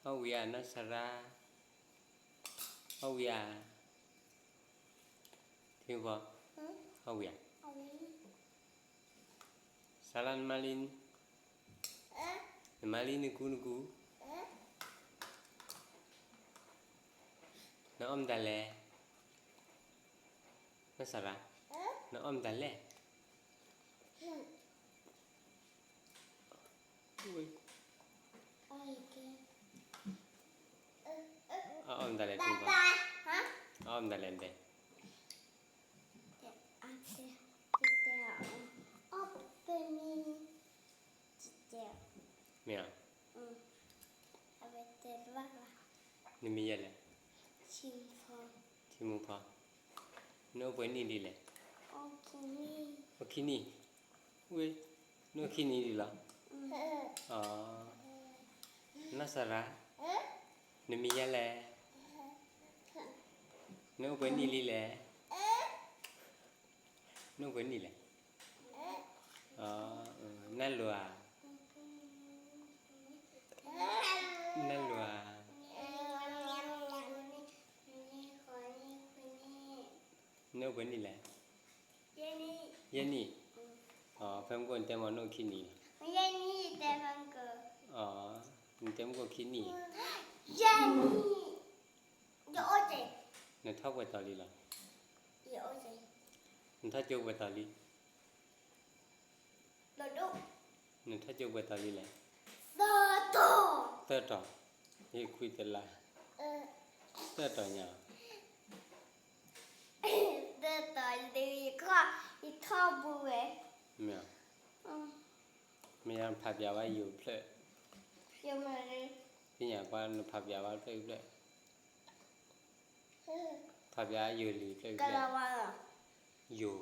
အီၣ်ဝံၤဧါ နီၢ်စရါ, အီၣ်ဝံၤဧါ, ထံဖိ, အီၣ်ဝံၤဧါ, စရါ နမၤလံ, နမၤလံနကူနကူ, နအီၣ်မတၤလဲၣ်, နီၢ်စရါ, နအီၣ်မတၤလဲၣ်. အအီၣ်မတၤလဲၣ်, အအီၣ်မတၤလဲၣ်တဲ, မ့ၢ်ဧါ, နမံၤယဲလဲၣ်, ထံမူဖီ, နအိၣ်ပှဲၤနံၣ်လံလဲၣ်, အိၣ်ခံနံၣ်, ဝ့ၢ်, နအိၣ်ခံနံၣ်လံလီၤ. နီၢ်စရါ, နမံၤယဲလဲၣ်, နအိၣ်ပှဲၤနံၣ်လံလဲၣ်, နအိၣ်ပှဲၤနံၣ်လဲၣ်. နလိၤဧါ, နလိၤဧါ, နအိၣ်ပှဲၤနံၣ်လဲၣ်, ယဲၢ်နံၣ်, ဖဲမုၢ်ကိၣ်နတဲမ့ၢ်နအိၣ်ခံနံၣ်လီၤ, နတဲမုၢ်ကိၣ်ခံနံၣ်, နထီၣ်ပှဲၤတီၤလံလီၤ, နထီၣ်ကၠိပှဲၤတီၤလံ. နထီၣ်ကၠိပှဲၤတီၤလံလဲၣ်, သၢတီၤ, ဟ့ၣ်ခွံတလါ, သၢတီၤညါ, သၢတီၤလံ, ယထီၣ်ပူၤဝဲ, မ့ၢ်, မ့ၢ်ယဖးပၠးဝဲယိၤဖျၢၣ်, သ့ၣ်ညါကွၢ်နဖးပၠးဝဲဖျၢၣ်ဖျၢၣ် ဖးပၠးယိၤလံၤဖျၢၣ်ဖျၢၣ်, ယိၤ,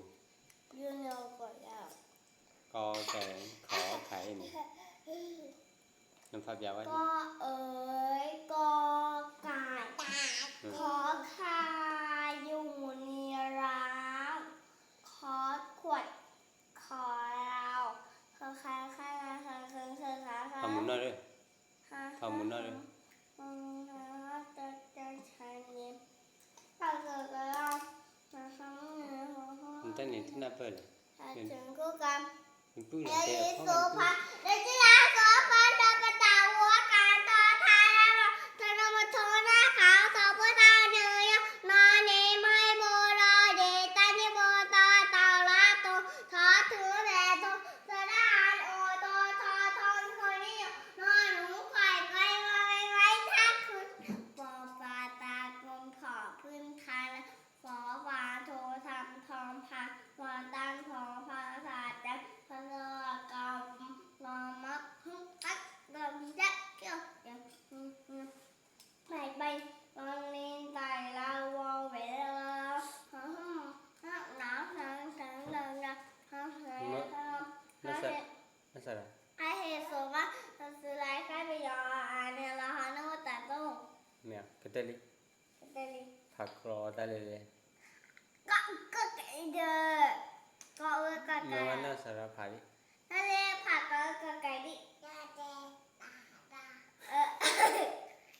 ကီကဲ, ခီခါအံၤန့ၣ်, နဖးပၠးဝဲ, ကီအၢ, ကီကး, ခီခါ, ယိၤနံၤရါ, ခီခွဲး, ခီ, ခီခါ, ခီခါ, ခီခါ, ခီခါ, ခီမုၢ်နီၢ်, ခီမုၢ်နီၢ်, နတၢ်န့ၣ်တနၢ်ပၢၢ်လဲၣ်, နပုၢ်လီၤတဲအဖီ လၢကလါစီၤပၤဒီးပတၢ်အိၣ်အကါ တီထါရၢ်လီၤ ထီနမထိနၢ်ခါ ထီဖိတၢ်နုာ်ယီၤ နီၢ်န့ၣ်မၤဘိဒီးဒ့ၣ် တၢ်န့ၣ်ဘိတီတီလါတိၤ ထီထူမဲာ်တိၤ သရၣ်အအိၣ်တီထီထီခိၣ်န့ၣ်ယီၤ နီၢ်နူခွါကီ ဝဲဝဲဝဲထါခုၣ် ပီၤပၤတၢ်ကိၢ်ဖီၣ်ဖုၣ်ထါလၢ ဖီဖးထိထါထီဖး ဖီတၢ်ထီဖးသးတၢ် ဖီလီၤကီၢ် လီၤမီၤ ဟူအၢ လီၤမံၤတၢ်ကၠီ ဘဲဘဲ လီၤလ့တၢ်လၢဝီဝဲ န နစရၣ် အဟ့ၣ်စိၤဘၣ် သုလၢခါပယီၤအါန့ၣ်လီၤ ဟီန့ၣ်အိၣ်တၢ်တိၢ် မ့ၢ် ကတဲလံ ဖးကြီတၢ်လဲၣ်လဲၣ် ကီကကဲဒီး ကီဝဲကီကဲ မ့ၢ်ဝဲနီၢ်စရၣ်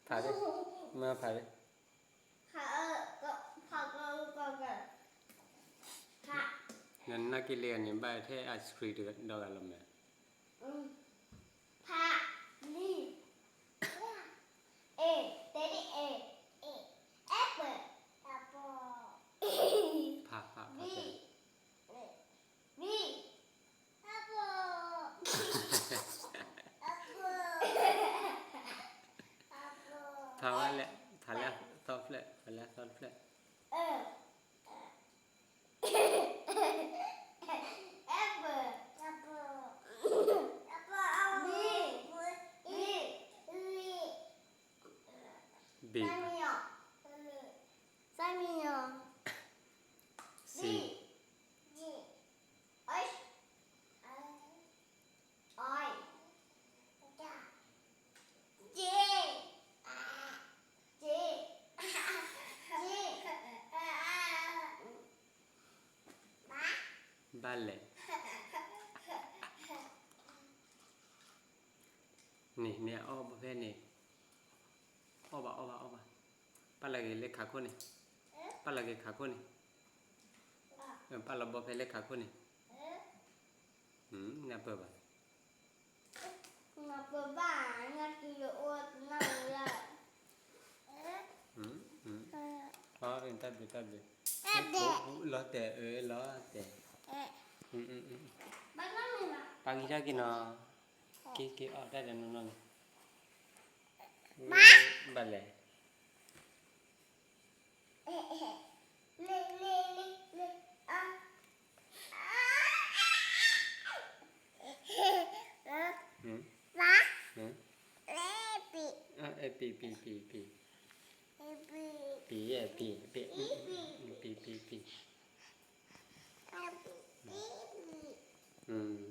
ဖးလံ နလဲၤဖးကီကကဲဒံး ဖးလံ မ့ၢ်ဖးလံ ဖးကီကကဲ ဖး နနာ်က့ၤလံန့ၣ် ဘၣ်ထဲ ice cream ဒီးဂၤလီၤမ့ၢ် ဖးလံ A တဲဒ် A apple ဖးဖးဖး B B ဖးဝဲလဲၣ် ဖးလၢအသီတဖျၢၣ် ဖးလၢအသီတဖျၢၣ် B စမံယီၤ Cဘၣ်လဲၣ် န့ၣ် နအီၣ်ဖဲန့ၣ် အီၣ်ဘၣ်အီၣ်ဘၣ်အီၣ်ဘၣ်, ပာ်လီၤက့ၤလၢခးခိၣ်န့ၣ်, ပာ်လီၤက့ၤခးခိၣ်န့ၣ်, ပာ်လီၤဘီဖဲလၢခးခိၣ်န့ၣ်, နပၢၢ်ဘၣ်, နပၢၢ်ဘၣ်, နကအိၣ်တနၢ်လၢ တၢ်ဘျုးတၢ်ဘျုး, လီၤတဲာ်အၢလီၤတဲာ်, ပာ်ဂံၢ်ထီၣ်က့ၤနီၤ, က့ၤက့ၤအီၣ်တၢ်ဒီးနီၢ်နီၢ်န့ၣ်, ဘၣ်လဲၣ် ပံ, ပံ, ပံ, ပံ, ပံ, ပံ, ပံ, ပံ,